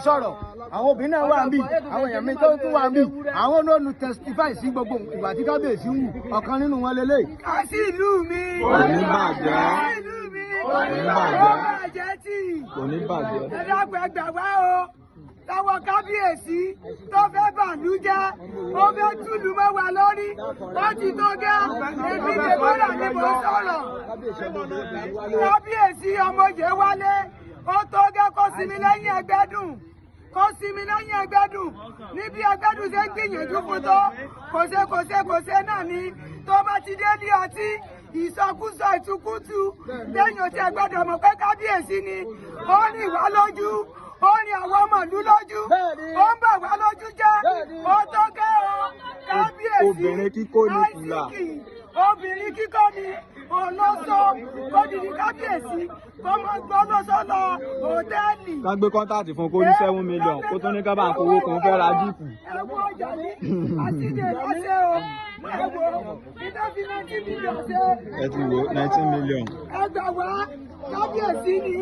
Sọ̀rọ̀ àwọn obìnrin náà wà ń bì, àwọn èèyàn mi tó tún wà ń bì, àwọn náà nu testify sí gbogbo ìwà tí kábíyèsí ń wù. Ọ̀kan nínú wọn lélẹ̀. Kàsí ìlú mi. Kò ní bàjẹ́. Kàsí ìlú mi. Kò ní bàjẹ́. Ó bàjẹ́ tì. Kò ní bàjẹ́. Ẹ dákun, ẹ gbà wá o. Táwọn kábíyèsí tó fẹ́ bàlú jẹ́, ó fẹ́ túlù mọ́ wa lórí, ó ti tó gẹ́. Èmi Deborah ni mò ń sọ̀rọ̀. Kábíyèsí ọmọye wálé, ó tó gẹ́, kó sinmi lẹ́yìn ẹgbẹ́dùn, kó sinmi lẹ́yìn ẹgbẹ́dùn. Níbi ẹgbẹ́dùn ṣe ń gbìyànjú fún tó, kò ṣe, kò ṣe, kò ṣe náà ni. Tó bá ti dé ní ọtí, ìsọkúsọ, ìtukútu lẹ́yìn tí ẹ gbọ́dọ̀ mọ̀ pé kábíyèsí ni. Ó rìn wá lójú, ó rìn àwọn ọmọ ìlú lójú, ó ń bà wá lójú jẹ́. Ó tó kẹ́ o, kábíyèsí. Obìnrin kíkó ní kùlà. Àìsíkì, obìnrin kíkọ́ ni olóso odidi kábíyèsí kó mọ gbọ́ lóso lọ hòtẹ́ẹ̀lì. Ká gbé contract fún kó ní 7 million, kó tún ní ká bá ń fowó kan fẹ́ ra jeep. Ẹ̀wọ̀n ọjà ní àtìdè lọ́sẹ̀ o. Ẹ̀wọ̀n ìdá fi 19 million ṣe. Ẹ ti wo 19 million. Ẹ gbà wá, kábíyèsí ni.